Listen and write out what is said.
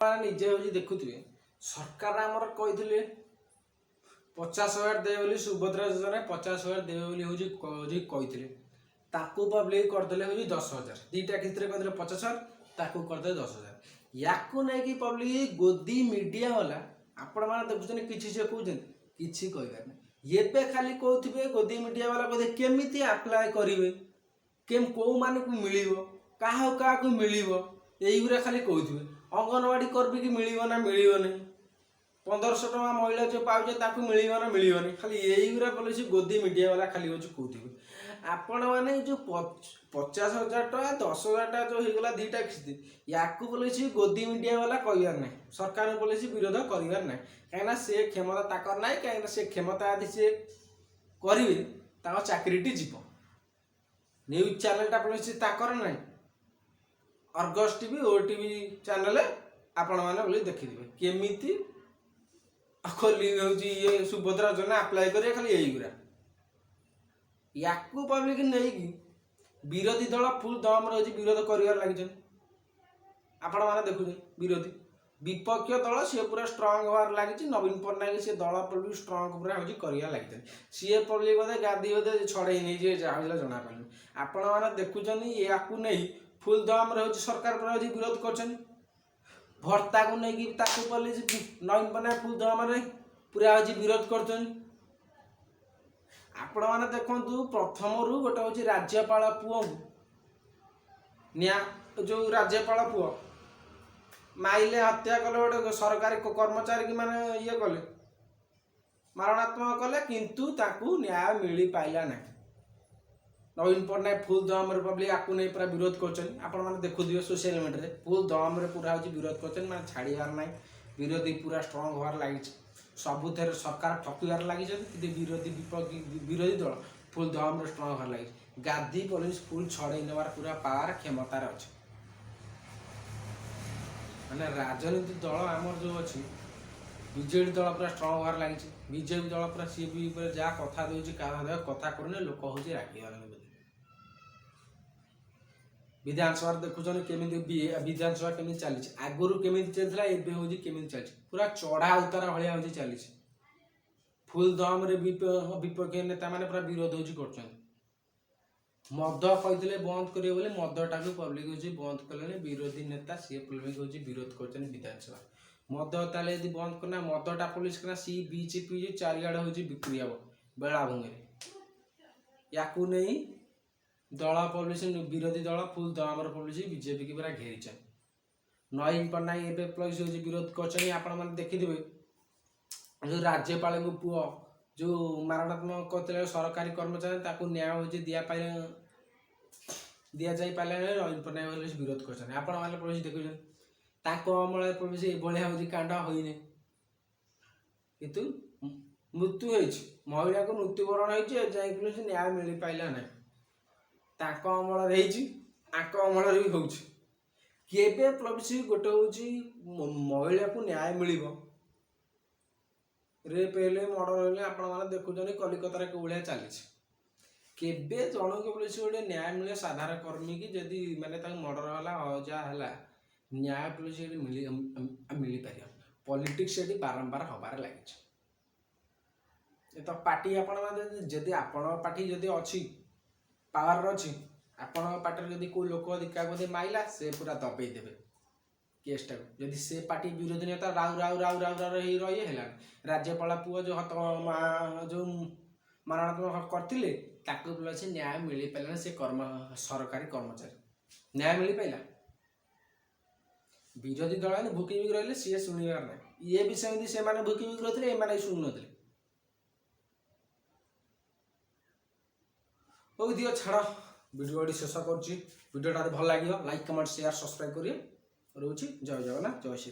ନିଜେ ହେଉଛି ଦେଖୁଥିବେ, ସରକାର ଆମର କହିଥିଲେ 50,000 ଦେବେ ବୋଲି। ସୁଭଦ୍ରା ଯୋଜନା 50,000 ଦେବେ ବୋଲି ହେଉଛି କହିଥିଲେ। ତାକୁ ପବ୍ଲିକ କରିଦେଲେ ହେଉଛି 10,000। ଦୁଇଟା କିସ୍ତିରେ କହିଥିଲେ 50,000, ତାକୁ କରିଦେଲେ 10,000। ୟାକୁ ନେଇକି ପବ୍ଲିକ ଗୋଦି ମିଡ଼ିଆ ବାଲା, ଆପଣମାନେ ଦେଖୁଛନ୍ତି, କିଛି ସେ କହୁଛନ୍ତି? କିଛି କହିବାର ନାହିଁ। ଏବେ ଖାଲି କହୁଥିବେ ଗୋଦି ମିଡ଼ିଆ ବାଲା, କହୁଥିବେ କେମିତି ଆପ୍ଲାଏ କରିବେ, କେଉଁମାନଙ୍କୁ ମିଳିବ, କାହାକୁ କାହାକୁ ମିଳିବ, ଏଇଗୁଡ଼ା ଖାଲି କହୁଥିବେ। ଅଙ୍ଗନବାଡ଼ି କର୍ମୀକି ମିଳିବ ନା ମିଳିବନି, 1500 ଟଙ୍କା ମହିଳା ଯେଉଁ ପାଉଛେ ତାକୁ ମିଳିବ ନା ମିଳିବନି, ଖାଲି ଏଇଗୁଡ଼ା ପଲିସି ଗୋଦି ମିଡ଼ିଆ ବାଲା ଖାଲି ହେଉଛି କହୁଥିବେ। ଆପଣମାନେ ଏଇ ଯେଉଁ 50,000 ଟଙ୍କା, 10,000 ଟଙ୍କା ଯେଉଁ ହେଇଗଲା ଦୁଇଟା କିସ୍ତି, ୟାକୁ ପଲିସି ଗୋଦି ମିଡ଼ିଆ ବାଲା କହିବାର ନାହିଁ। ସରକାରଙ୍କ ପଲିସି ବିରୋଧ କରିବାର ନାହିଁ, କାହିଁକିନା ସେ କ୍ଷମତା ତାଙ୍କର ନାହିଁ। କାହିଁକିନା ସେ କ୍ଷମତା ଯଦି ସେ କରିବେ, ତାଙ୍କ ଚାକିରିଟି ଯିବ। ନ୍ୟୁଜ୍ ଚ୍ୟାନେଲଟା ପଲିସି ତାଙ୍କର ନାହିଁ। ଅର୍ଗସ୍ ଟିଭି, ଓ ଟିଭି ଚ୍ୟାନେଲ ଆପଣମାନେ ବୋଲି ଦେଖିଥିବେ, କେମିତି ଖୋଲି ହେଉଛି ଇଏ ସୁଭଦ୍ରା ଯୋଜନା ଆପ୍ଲାଏ କରିବେ, ଖାଲି ଏଇଗୁରା। ୟାକୁ ପବ୍ଲିକ ନେଇକି ବିରୋଧୀ ଦଳ ଫୁଲ୍ ଦମରେ ଅଛି, ବିରୋଧ କରିବାରେ ଲାଗିଛନ୍ତି। ଆପଣମାନେ ଦେଖୁଛନ୍ତି, ବିରୋଧୀ ବିପକ୍ଷ ଦଳ ସିଏ ପୁରା ଷ୍ଟ୍ରଙ୍ଗ ହେବାରେ ଲାଗିଛି। ନବୀନ ପଟ୍ଟନାୟକ ସିଏ ଦଳ ପବ୍ଲିକ ଷ୍ଟ୍ରଙ୍ଗ ପୁରା ହେଉଛି କରିବାରେ ଲାଗିଛନ୍ତି। ସିଏ ପବ୍ଲିକ ବୋଧେ ଗାଦି ବୋଧେ ଛଡ଼େଇ ନେଇଯିବେ, ଯାହା ହେଲା ଜଣା ପଡ଼ୁନି। ଆପଣମାନେ ଦେଖୁଛନ୍ତି, ୟାକୁ ନେଇ ଫୁଲ୍ ଦମରେ ହେଉଛି ସରକାର ପୁରା ହେଉଛି ବିରୋଧ କରୁଛନ୍ତି। ଭତ୍ତାକୁ ନେଇକି ତାକୁ ପୋଲିସ ନବୀନ ପଟ୍ଟନାୟକ ଫୁଲ୍ ଦମରେ ପୁରା ହେଉଛି ବିରୋଧ କରୁଛନ୍ତି। ଆପଣମାନେ ଦେଖନ୍ତୁ, ପ୍ରଥମରୁ ଗୋଟେ ହେଉଛି ରାଜ୍ୟପାଳ ପୁଅକୁ ନ୍ୟାୟ, ଯେଉଁ ରାଜ୍ୟପାଳ ପୁଅ ମାଇଲେ, ହତ୍ୟା କଲେ, ଗୋଟେ ସରକାରୀ କର୍ମଚାରୀକି ମାନେ ଇଏ କଲେ, ମାରଣାତ୍ମକ କଲେ, କିନ୍ତୁ ତାକୁ ନ୍ୟାୟ ମିଳିପାଇଲା ନାହିଁ। ନବୀନ ପଟ୍ଟନାୟକ ଫୁଲ୍ ଦମରେ ପବ୍ଲିକ ଆକୁ ନେଇ ପୁରା ବିରୋଧ କରୁଛନ୍ତି। ଆପଣମାନେ ଦେଖୁଥିବେ, ସୋସିଆଲ ମିଡ଼ିଆରେ ଫୁଲ୍ ଦମରେ ପୁରା ହେଉଛି ବିରୋଧ କରୁଛନ୍ତି, ମାନେ ଛାଡ଼ିବାର ନାହିଁ। ବିରୋଧୀ ପୁରା ଷ୍ଟ୍ରଙ୍ଗ ହେବାରେ ଲାଗିଛି। ସବୁଥିରେ ସରକାର ଠକିବାରେ ଲାଗିଛନ୍ତି, କିନ୍ତୁ ବିରୋଧୀ ବିପକ୍ଷ ବିରୋଧୀ ଦଳ ଫୁଲ୍ ଦମରେ ଷ୍ଟ୍ରଙ୍ଗ ହେବାରେ ଲାଗିଛି। ଗାଦି ପୋଲିସ ଫୁଲ୍ ଛଡ଼େଇ ନେବାର ପୁରା ପାୱାର କ୍ଷମତାରେ ଅଛି। ମାନେ ରାଜନୀତି ଦଳ ଆମର ଯେଉଁ ଅଛି, ବିଜେଡି ଦଳ ପୁରା ଷ୍ଟ୍ରଙ୍ଗ ହେବାରେ ଲାଗିଛି। ବିଜେପି ଦଳ ପୁରା ସିଏ ବି ପୁରା ଯାହା କଥା ଦେଉଛି, କାହା କଥା କରୁନି, ଲୋକ ହେଉଛି ରାଗିଗଲେଣି ବୋଧେ। ବିଧାନସଭାରେ ଦେଖୁଛନ୍ତି କେମିତି ବିଧାନସଭା କେମିତି ଚାଲିଛି। ଆଗରୁ କେମିତି ଚାଲିଥିଲା, ଏବେ ହେଉଛି କେମିତି ଚାଲିଛି। ପୁରା ଚଢ଼ା ଉତାରା ଭଳିଆ ହେଉଛି ଚାଲିଛି। ଫୁଲ୍ ଦମରେ ବିପକ୍ଷ ନେତାମାନେ ପୁରା ବିରୋଧ ହେଉଛି କରୁଛନ୍ତି। ମଦ କହିଥିଲେ ବନ୍ଦ କରିବେ ବୋଲି, ମଦଟାକୁ ପବ୍ଲିକ ହେଉଛି ବନ୍ଦ କଲେଣି। ବିରୋଧୀ ନେତା ସିଏ ପବ୍ଲିକ ହେଉଛି ବିରୋଧ କରୁଛନ୍ତି ବିଧାନସଭା। ମଦ ତାହେଲେ ଯଦି ବନ୍ଦ କରିନା, ମଦଟା ପୋଲିସ କିନା ସି ବିଚ୍ ପିଚ୍ ଚାରିଆଡ଼େ ହେଉଛି ବିକ୍ରି ହବ ବେଳାଭୂମିରେ। ୟାକୁ ନେଇ ଦଳ ପବ୍ଲିଶ ବିରୋଧୀ ଦଳ ଫୁଲ୍ ଦମର ପବ୍ଲିଶ ବିଜେପିକି ପୁରା ଘେରିଛନ୍ତି। ନବୀନ ପଟ୍ଟନାୟକ ଏବେ ପୋଲିସ ହେଉଛି ବିରୋଧ କରିଛନ୍ତି। ଆପଣମାନେ ଦେଖିଥିବେ, ଯେଉଁ ରାଜ୍ୟପାଳଙ୍କ ପୁଅ ଯେଉଁ ମାରଣାତ୍ମକ କରିଥିଲେ ସରକାରୀ କର୍ମଚାରୀ, ତାକୁ ନ୍ୟାୟ ହେଉଛି ଦିଆଯାଇ ପାରିଲାନି। ନବୀନ ପଟ୍ଟନାୟକ ପୋଲିସ ବିରୋଧ କରିଛନ୍ତି। ଆପଣମାନେ ପୋଲିସ ଦେଖୁଛନ୍ତି, ତାଙ୍କ ଅମଳରେ ପୋଲିସ ଏଭଳିଆ ହେଉଛି କାଣ୍ଡ ହୋଇନି, କିନ୍ତୁ ମୃତ୍ୟୁ ହେଇଛି, ମହିଳାକୁ ମୃତ୍ୟୁବରଣ ହେଇଛି, ଏ ଯାଇ ପୋଲିସ ନ୍ୟାୟ ମିଳିପାରିଲା ନାହିଁ। ତାଙ୍କ ଅମଳରେ ହେଇଛି, ଆଙ୍କ ଅମଳରେ ବି ହେଉଛି। କେବେ ପୋଲିସ ଗୋଟେ ହେଉଛି ମହିଳାକୁ ନ୍ୟାୟ ମିଳିବ? ରେପ୍ ହେଲେ, ମର୍ଡର ହେଲେ, ଆପଣମାନେ ଦେଖୁଛନ୍ତି କଲିକତାରେ କେଉଁ ଭଳିଆ ଚାଲିଛି। କେବେ ଜଣଙ୍କୁ ପୋଲିସ ଗୋଟେ ନ୍ୟାୟ ମିଳିବ? ସାଧାରଣ କର୍ମୀକି ଯଦି ମାନେ ତାକୁ ମର୍ଡର ହେଲା, ଯାହା ହେଲା, ନ୍ୟାୟ ପୋଲିସ ଏଠି ମିଳିପାରିବ? ପଲିଟିକ୍ସ ଏଠି ବାରମ୍ବାର ହବାରେ ଲାଗିଛି। ଏ ତ ପାର୍ଟି, ଆପଣମାନେ ଯଦି ଆପଣଙ୍କ ପାର୍ଟି ଯଦି ଅଛି, ପାୱାର ଅଛି, ଆପଣଙ୍କ ପାର୍ଟିରେ ଯଦି କେଉଁ ଲୋକ ଯଦି କାହାକୁ ଯଦି ମାଇଲା, ସେ ପୁରା ଦବେଇ ଦେବେ କେସ୍ଟାକୁ। ଯଦି ସେ ପାର୍ଟି ବିରୋଧୀ ନେତା ରାଉ ରାଉ ରାଉ ରାଉ ରାଉ ହେଇ ରହି ହେଲାଣି। ରାଜ୍ୟପାଳ ପୁଅ ଯେଉଁ ହତ ଯେଉଁ ମାରଣାତ୍ମକ କରିଥିଲେ, ତାକୁ ଅଛି ନ୍ୟାୟ ମିଳିପାରିଲାନି। ସେ କର୍ମ ସରକାରୀ କର୍ମଚାରୀ, ନ୍ୟାୟ ମିଳିପାରିଲା? ବିରୋଧୀ ଦଳ ମାନେ ଭୁକି ଭୁକି ରହିଲେ, ସିଏ ଶୁଣିବାର ନାହିଁ। ଇଏ ବି ସେମିତି, ସେମାନେ ଭୁକି ଭୁକି ରହୁଥିଲେ, ଏମାନେ ବି ଶୁଣୁନଥିଲେ। ହଉ ଦିଅ, ଛାଡ଼, ଭିଡ଼ିଓଟି ଶେଷ କରୁଛି। ଭିଡ଼ିଓଟା ଯଦି ଭଲ ଲାଗିବ, ଲାଇକ୍, କମେଣ୍ଟ, ସେୟାର, ସବସ୍କ୍ରାଇବ୍ କରିବେ। ରହୁଛି, ଜୟ ଜଗନ୍ନାଥ, ଜୟ ଶ୍ରୀରାମ।